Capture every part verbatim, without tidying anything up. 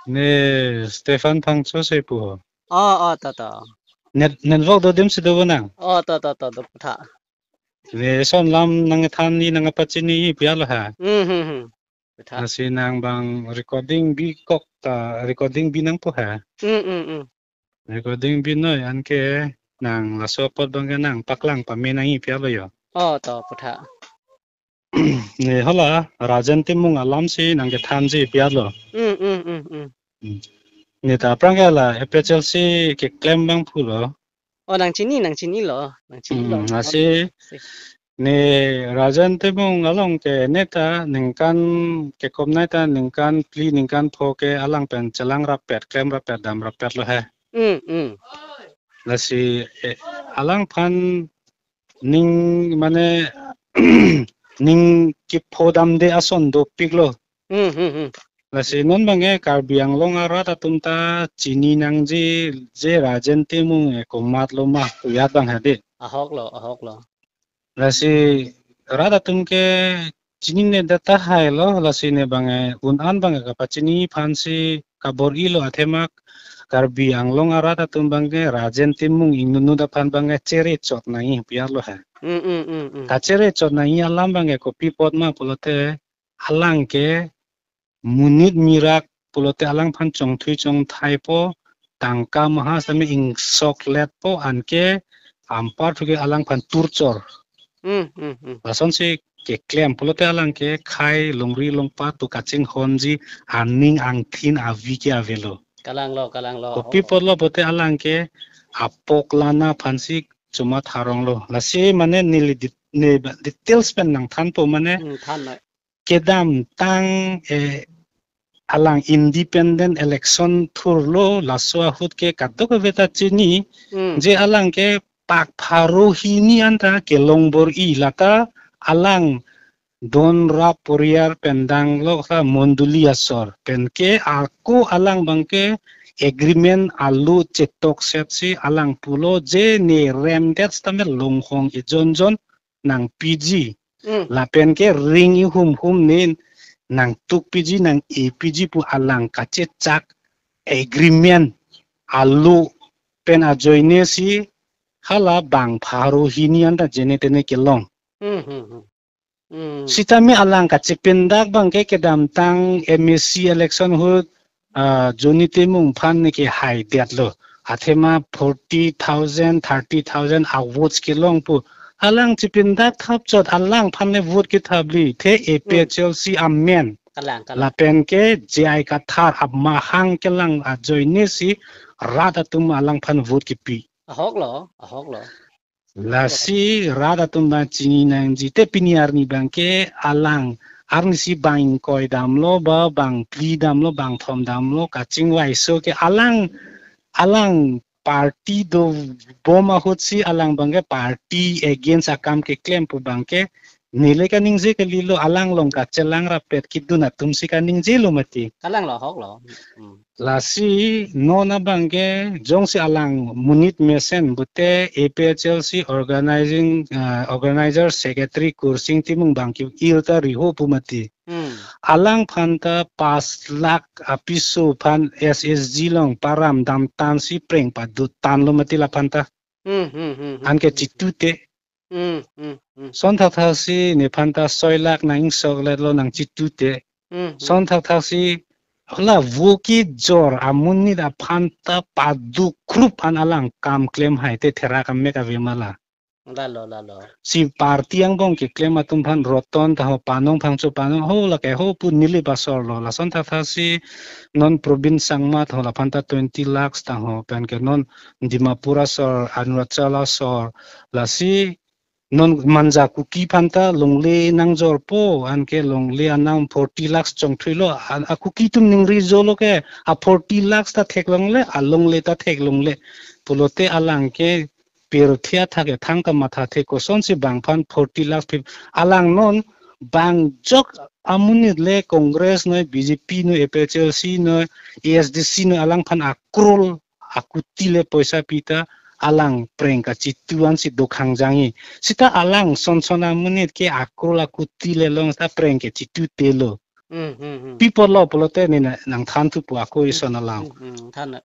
Ne Stephan Phangcho si pu ho. Oh, oh, to, to. Net, network do adim si do bo nang? Oh, to, to, to, do pu tha. Ne son lam nangthan ni nangpachini pi alo ha. Hmm, hmm, hmm. Pu tha. Lasi nang bang recording bikok ta recording bi nangpo ha. Hmm, hmm, hmm. Recording binoi anke nang laso apot abangke nang paklang pame nangji pi alo jo. Oh, to pu tha. Ne hala Rajen Timung alam si nangkethan ji pi alo. Hmm, hmm, hmm, hmm. Hmm. Ne ta aphrang ke la A P H L C keklem abang pulo. Oh, nangchini, nangchinilo, nangchinilo. Hmm, lasi si. Ne Rajen Timung along ke ne ta ningkan kekom nai ta ningkan phli ningkan pho ke alang pen chelang rapet, klem rapet, dam rapet lo he. Hmm, hmm. Lasi, eh, alangphan ning mane ning kepho damde ason dopiklo. Hmm, hmm, hmm. Lasi non abangke Karbi Anglong arat atum ta chini nangji je Rajen Timung ke komatlo ma pu ajat abang hadi. Ahoklo, ahoklo. Lasi rat atum ke chinine det tahai lo, lasi ne abangke un-an abangke kapachini aphansi kabor-ilo athema Karbi Anglong arat atum abangke Rajen Timung ingnunut aphan abangke chere chot nangji pi alo he. Hmm, hmm, hmm, hmm. Kachere chot nangji alam abangke kopi apot ma pulote alang ke monit mirak pulote alangphan chongthui chongthaipo, tangka maha sitame ingsokletpo anke anparthu ke alangphan torture. Hmm, hmm, hmm. Lasonsi keklem pulote alang ke khei longri longpat pu kachinghonji aning angthin avi ke avelo. Kalanglo, kalanglo. Kopi apotlo pulote alang ke apok lana aphansi chomat haronglo. Lasi mane neli det-, ne ba-, details pen nangthanpo mane. Hmm, than nai. Kedamtang, eh, alang independent election thurlo laso ahut ke kadokave ta chini, hmm, je alang ke pak pharo hini anta kelong bor-i lata alang don rap poriyar pen danglo sa mondoli asor pen ke ako alang abangke agreement alo chetok set si alang pulo je ne remdet sitame longhong ejon jon nangpiji. Hmm. Lapen ke ring ihum hum ne nangtukpiji nang-epiji pu alang kachechak agreement alo pen ajoine si hala bang pharo hini anta jene tene kelong. Hmm, hmm, hmm. Hmm. Sitame alang kachepindak abangke kedamtang M A C election ahut, ah, Johnny Timung aphan ne kehaidetlo. Athema forty thousand, thirty thousand a votes kelong pu. Alang chepindak thap chot alangphan le vote kethapli. The, hmm, A P H L C amen. Kalang, kalang. Lapen ke J I Kathar amahang kelang ajoine si rat atum alangphan vote kepi. Ahoklo, ahoklo. Lasi rat atum abang chini nangji te pini arni abangke alang arnisi bang ingkoi damlo ba bang phli damlo bang thom damlo kachingvaiso ke alang alang party dobom ahut si alang abangke party against akam keklem pu abangke neli kaningje kalilo alang along kachelang rapet kedun atum si kaningjelo mati. Kalanglo ahoklo. Hmm. Lasi non abangke jongsi alang monit mesen pute A P H L C organizing, ah, organizer secretary Kursing Timung abang ke-il ta riho pu mati. Hmm. Alangphan ta pas lakh apiso aphan S H G along param damtang si preng padutanlo mati laphan ta. Hmm, hmm, hmm, hmm, anke hmm, chitute. Hmm, hmm, hmm. Son thakthak si nephan ta soi lakh nang ingsokletlo nang chitute. Hmm, hmm. Son thakthak si hala voki jor amonit aphan ta paduk krup an alang kam klem hai te therak amek ave ma la. Lalo, lalo. Si party angbong keklem atum aphan Roton ta ho Panong Phangcho Panong ho lake ho pu neli pasor lo. Lason thakthak si non Probin Sangma ho laphan ta twenty lakhs ta ho pen ke non Dimapur asor, Arunachal asor, lasi non Manja Kuki aphan ta longle nangjorpo, anke longle anam forty lakhs chongthuilo, an, a Kuki atum ningri jolo ke, a forty lakhs ta theklongle, a longle ta theklongle. Pulote alang ke pirthe athak ethang kamatha the kosonsi bangphan forty lakhs phip, alang non bang jok amonit le Congress noi, B J P noi, A P H L C noi, A S D C noi alangphan a crore akuti le poisa pi ta alang preng kachitu ansi dokhang jangji. Sita alang son son amonit ke a crore akuti le long ta preng kechitutelo. Hmm, hmm, hmm. Pi apotlo pulote ne na-, nangthan thupo ako ison alam. Hmm, hmm, than.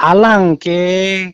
Alang ke,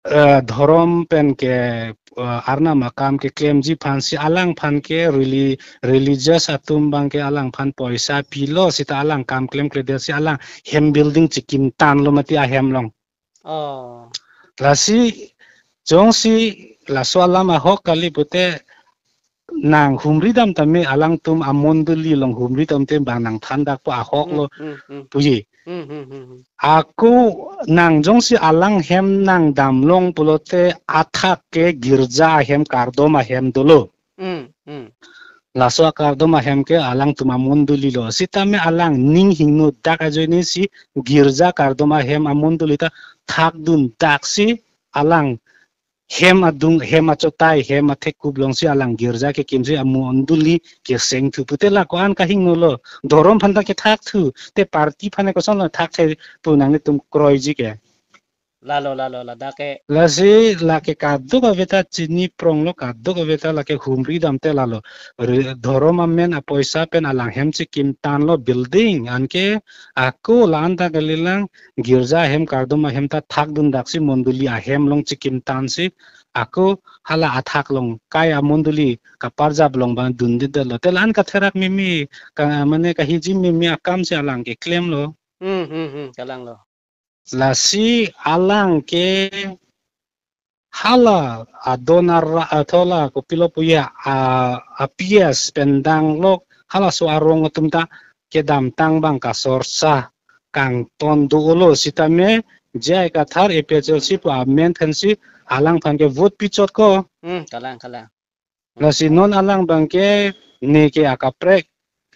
eh, dhorom pen ke, eh, Arnam akam keklemji aphansi alangphan ke reli-, religious atum abang ke alangphan poisa pilo seta alang kam klemkledet si alang hem building chekimtanlo mati ahem along. Oh. Lasi jongsi laso alam ahok kali pute nanghumri dam tame alangtum amondoli along humri dam te bang nangthan dakpo ahoklo. Hmm, hmm, hmm. Puji. Hmm, hmm, hmm, hmm. Ako nang jongsi alang hem nangdamlong pulote athak ke girja ahem kardom ahem dolo. Hmm, hmm. Laso akardom ahem ke alangtum amondolilo. Sitame alang ning hingno dak ajoine si girja kardom ahem amondoli ta thakdun daksi alang hem adung, hem achotai, hem athekup alongsi alang girja kekimsi amondoli keseng thu pute la ko-an kahingnolo. Dhorom aphan ta kethak thu, te party aphan kosonlo thak the pu nanglitum kroiji ke. Lalo, lalo, ladak ke. Lasi lake kadokave ta chini pronglo, kadokave ta lake humri dam te lalo. Re-, dhorom amen apoisa pen alang hem chekimtanlo building, anke ako la-an ta kalilang girja ahem kardom ahem ta thakdun daksi mondoli ahem along chekimtansi ako hala athak along kai amondoli kaparjap along bang dundedetlo. Te la-an katherak meme ka, mane kahiji meme akamsi alang keklemlo. Hmm, hmm, hmm, kalanglo. Lasi alang ke hala adon ara athola kopilo puya a, a P S pen danglok halaso arong atum ta kedamtang bang kasorsa kangton dolo sitame J I Kathar A P H L C pu amen thansi alangphan ke vote pichot ko. Hmm, kalang, kalang. Lasi non alang bang ke neke akaprek,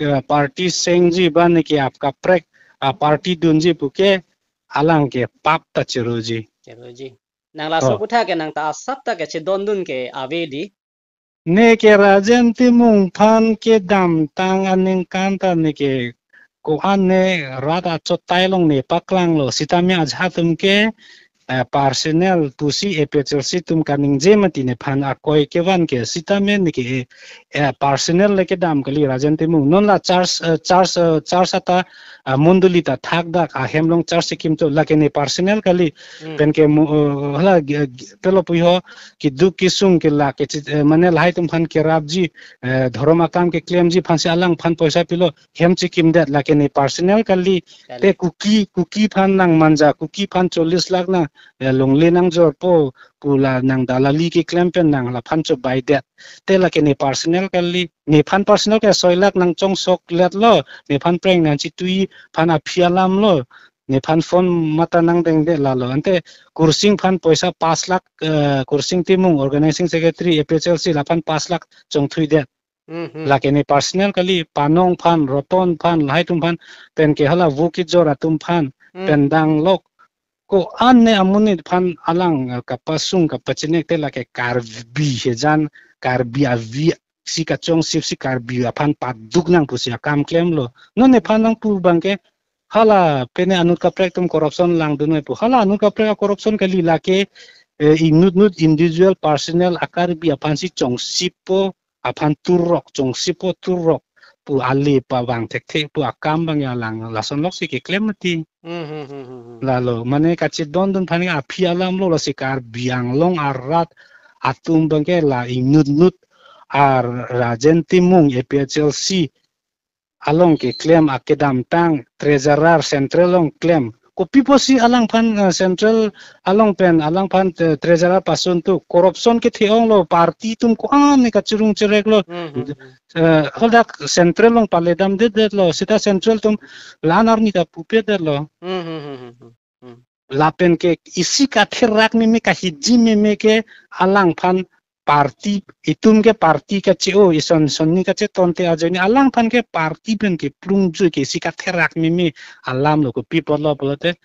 eh, party sengji ba neke akaprek, ah, party dunji puke alang ke pap ta cheroji. Cheroji. Nang laso Oh. Kutha ke nang ta asap ta ke chedondun ke ave di. Neke Rajen Timung aphan kedamtang aningkan ta neke ko-an ne rat achotai along ne paklanglo sitame ajahak atum ke, eh, personal pusi A P H L C atum kaningje mati nephan akoi kevan ke sitame neke, eh, personal le kedam kali Rajen Timung. Non la charge, eh, charge, eh, charge ata, ah, mondoli ta thakdak ahem along charge chekimthu lake ne personal kali. Hmm. Pen ke mu-, eh, hala ge-, ge-, pelo puiho keduk kesung ke lake chi-, eh, mane lahai atum aphan kerapji, eh, dhorom akam keklemji aphansi alangphan poisa pilo hem chekimdet lake ne personal kali. Kali. Te Kuki, Kuki aphan nang manja, Kuki aphan chollis lakh na, eh, longle nangjorpo pu la nang dalali keklem pen nang laphan chobaidet. Te lake ne personal kali, nephan personal ke soi lakh nang chongsokletlo, nephan preng nang chitui aphan aphi alamlo, nephan phone mata nang dengde lalo. Ante Kursing aphan poisa pas lakh, eh, Kursing Timung organizing secretary A P H L C laphan pas lakh chongthuidet. Hmm, hmm. Lake ne personal kali, Panong aphan, Roton aphan, lahai atum aphan, pen ke hala vo kejor atum aphan, Hmm. pen danglok. Ko-an ne amonit aphan alang, eh, kapasung kapachinek te lake Karbi hejan, Karbi avi si kachongsipsi Karbi aphan paduk nang pusi akam klemlo. Non nephan nangpu bang ke hala pene anut kaprek atum corruption langdun pu. Hala anut kaprek a-corruption kali lake, eh, inutnut individual personal a-Karbi aphansi chongsipo aphan turrok, chongsipo turrok pu ale pavang thekthe pu akam bang alang lason loksi keklem mati. Hmm, hmm, hmm, hmm, hmm. Lalo, mane kachedondun aphan aphi alamlo lasi Karbi Anglong arat atum bang ke la inutnut a Rajen Timung A P H L C along keklem akedamtang treasurer central along klem. Kopi pusi alangphan, eh, central along pen alangphan, eh, treasurer pasun tu corruption kethe-onglo party atum ko-an ne kachirung chireklo. Hmm, hmm, hmm. Eh, hadak central along paledamdedetlo seta central atum la-an arni ta pupedetlo. Hmm, hmm, hmm, hmm, hmm. Hmm. Lapen ke isi katherak meme kahiji meme ke alangphan party itum ke party kache-o ison sonni kachetonte ajoine alangphan ke party pen keplungjui ke isi katherak meme alamlo kopi apotlo pulote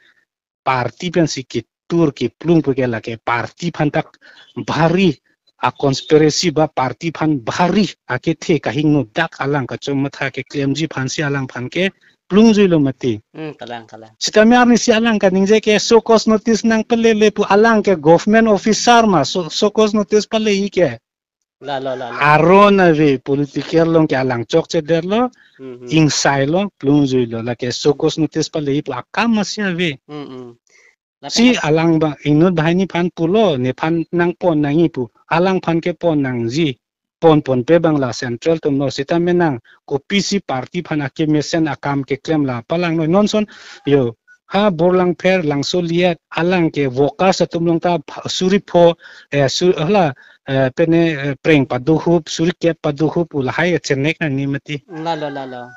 party pensi ketur keplung puke lake party aphan ta bhari a-conspiracy ba party aphan bhari akethe kahingno dak alang kachom matha keklemji aphansi alangphan ke plungjuilo mati. Hmm, kalang, kalang. Sitame arnisi alang kaningje ke show cause notice nangpalele pu alang ke government officer ma show, show cause notice pale-i ke. La, la, la, la. Aron ave, political along ke alang chokchedetlo, Hmm, hmm. Ingsai lo, plungjui lo, lake show cause notice pale ipu akam masi ave. Hmm, hmm. Lapen si alang ba inut banghini aphan pulo, nephan nangpon nangji pu. Alangphan kepon nangji. Ponponpe abang la central atum lo, sitame nang kopisi party aphan akemesen akam keklem la palanglo. Non ason, yo, ha Borlangpher Langsoliet alang ke workers atum along ta pha-, suri pho, eh, su-, hala, eh, pene, eh, preng padohup, suri kep padohup, pu lahai chenek nangji mati. La, la, la, la.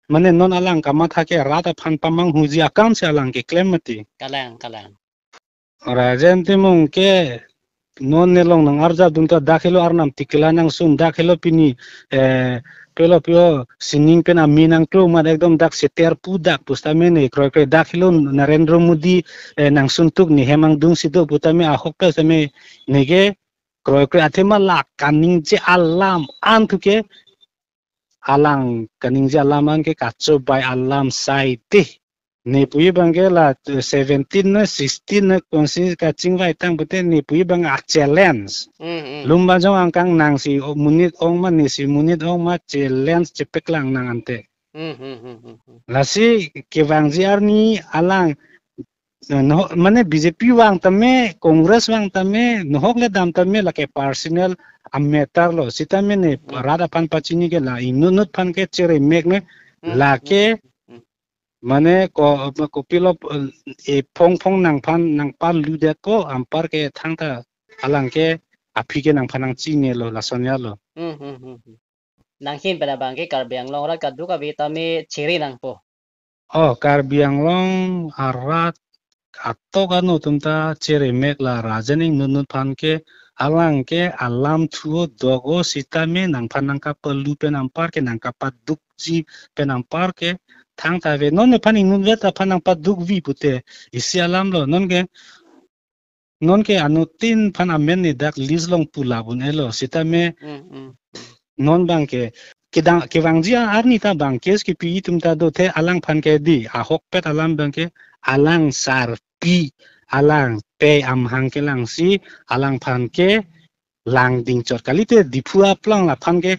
Mane non alang kamatha ke rat aphan pamanghuji akam si alang keklem mati. Kalang, kalang. Rajen Timung ke non nelong nang-arjapdun ta dak helo arnam tikila nangsun, dak helo pini, eh, pelo pio sining pen amin nangklo mat ekdom dak seter pu dak pusitame ne kroikre dak helo Narendra Modi, eh, nangsun tuk ne hem angdung si do putame ahok ta sitame ne ke kroikre athema la kaningje alam an thu ke alang kaningje alam an ke kachobai alam sai te. Ne puji abang ke la, eh, seventeen ne, sixteen ne, konsi kachingvai tang pute ne puji abang a challenge. Hmm, hmm. Lumbajong angkang nang si o-, monit ong ma, ne si monit ong ma, challenge chepeklang nang ante. Hmm, hmm, hmm, hmm, hmm. Lasi kevangji arni alang, eh, no, mane B J P vang tame, Congress vang tame, nohok le dam tame, lake personal a matter lo. Sitame ne Hmm. rat aphan pachini ke la inutnut aphan ke cheremek ne, Hmm, lake hmm, hmm. Mane ko, kopilo, eh, ephong phong nangphan nangpaludet ko anpar ke thangta alang ke aphi ke nangphan nangchinilo, lason ya lo. Hmm, hmm, hmm, hmm. Nanghin pen abang ke Karbi Anglong arat kaduk ave tame chere nangpo. Oh, Karbi Anglong arat atok anu atum ta cheremek la Rajen inutnut aphan ke alang ke alam thuo dok-o sitame nangphan nangkapalu pen anpar ke nangkapadukji pen anpar ke thangta ave. Non nephan inutvet aphan nangpadukvi pute isi alam lo. Non ke, non ke anuttin aphan amen ne dak list along pula un-elo sitame Hmm, hmm, hmm. non abang ke kedang kevangji arni ta abang case kepi atum ta do the, alangphan ke di ahokpet alam abang ke alang sarpi alang pe amhang kelang si alangphan ke langding chot kalite Diphu aplang laphan ke,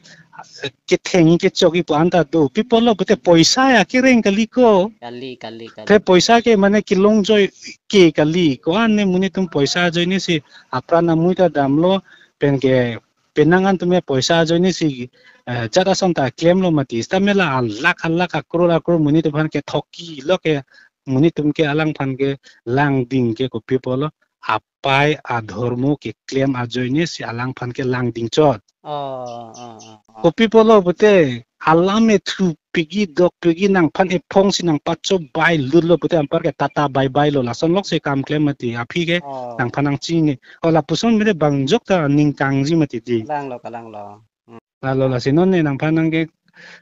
eh, kethengji kechokji pu anta do. Pi apotlo pute poisa ya kereng kali ko. Kali, kali, kali. Te poisa ke mane kelongjoi ke kali. Ko-an ne monit atum poisa ajoine si apran amui ta damlo pen ke penang an atum ya poisa ajoine si, eh, jat ason ta klemlo mati. Sitame la alakh alakh akror akror monit atum aphan kethokji lo ke monit atum ke alangphan ke langding ke kopi apotlo. Apai adhormo keklem ajoine si alangphan ke langding chot. Oh, oh, oh, oh. Kopi apotlo pute alam ethu pegi dok pegi nangphan ephong si nangpachobai lutlo pute anpar ke tata bye bye lo, lason lok si kam klem mati aphi ke Oh. nangphan nangchini. Oh, lapuson mene bangjok ta ningkangji mati di. Kalang lo, kalang lo. Hmm. Lalo lasi non ne nangphan nang ke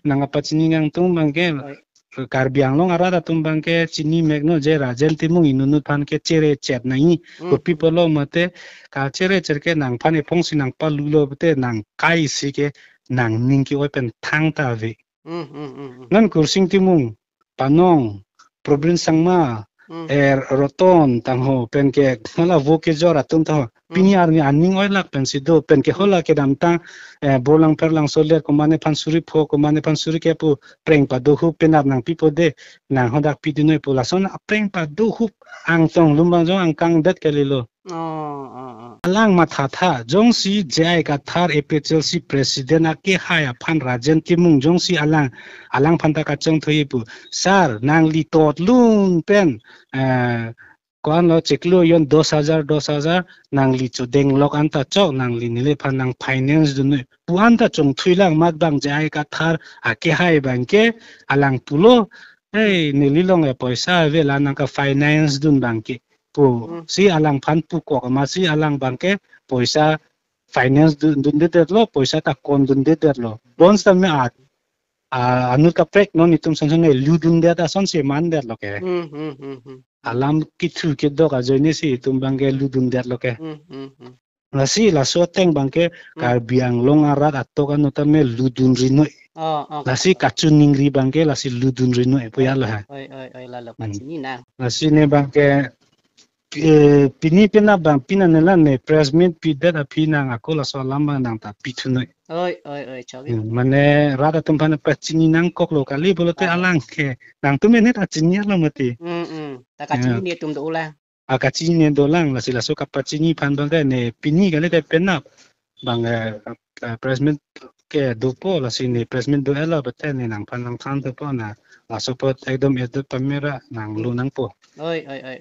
nangkapachini nangtum abang ke Oi. Karbi Anglong arat atum abang ke chini mekno je Rajen Timung inutnut aphan ke chere chet nangji. Hmm. Kopi apotlo mate kachere chere ke nangphan ephong si nangpalulo pute nangkai si ke nangning ke-oi pen thangta ave. Hmm, hmm, hmm, hmm. Non Kursing Timung, Panong, Probin Sangma, Hmm. eh, Roton tangho pen ke hala vo kejor atum tangho. Hmm. Pini arni aning oilak pen si do pen ke Hmm. hala kedamtang, eh, Borlangpher Langsoliet komatne aphan suri pho komatne aphan suri kep pu preng padohu penap nangpipo de nang hadak pidunoi pu lason apreng padohu angtong lumbangjong angkang det kalilo. Oh, oh, oh. Alang mathatha, jongsi J I Kathar A P H L C president akehai aphan Rajen Timung jongsi alang, alangphan ta kachongthui pu. Sir, nangli tot lun pen, eh, ko-an lo chiklo jon dos hajar, dos hajar, nangli chodeng lok anta chok, nangli neliphan nang finance dun noi pu anta chongthui lang mat abang J I Kathar akehai abang ke alang pulo, "Hey, neli along e poisa ave la nangka finance dun abang ke." Pu Hmm. si alangphan pukok amatsi alang abang ke poisa finance dun, dundedetlo, poisa ta kon dundedetlo. Bonsitame at, a, anut kaprek non itum sonson ne ludundet ason si mandetlo ke. Hmm, hmm, hmm, hmm. Alam kethu kedok ajoine si itum abang ke ludundetlo ke. Hmm, hmm, hmm. Lasi laso ateng abang ke Hmm. Karbi Anglong arat atok anu tame ludunri noi. Oh, oh, Lasi oh. kachiningri abang ke lasi ludunri noi pu ya Oi, lo ha. oi, oi, oi, lalo Hmm. kachini nang. Lasi ne abang ke eh, pini penap abang pini nelan ne press meet pidet aphi nang ako laso alam abang nang ta pithu noi. Oi, oi, oi, chok. Hmm, mane rat atum aphan pachini nangkoklo kali pulote, ah, alang ke nangtum enhet achinilo mati. Hmm, hmm. Ta kachini, ya, netum dolang. Ah, kachini dolang, lasi laso kapachini aphan abang ke ne pini kali te penap abang, eh, eh, press meet ke dopo, lasi ne press meet do-etlo pute ne nangphan nangthan dopo na laso apot ekdom edut pamera nanglo nangpo. Oi, oi, oi.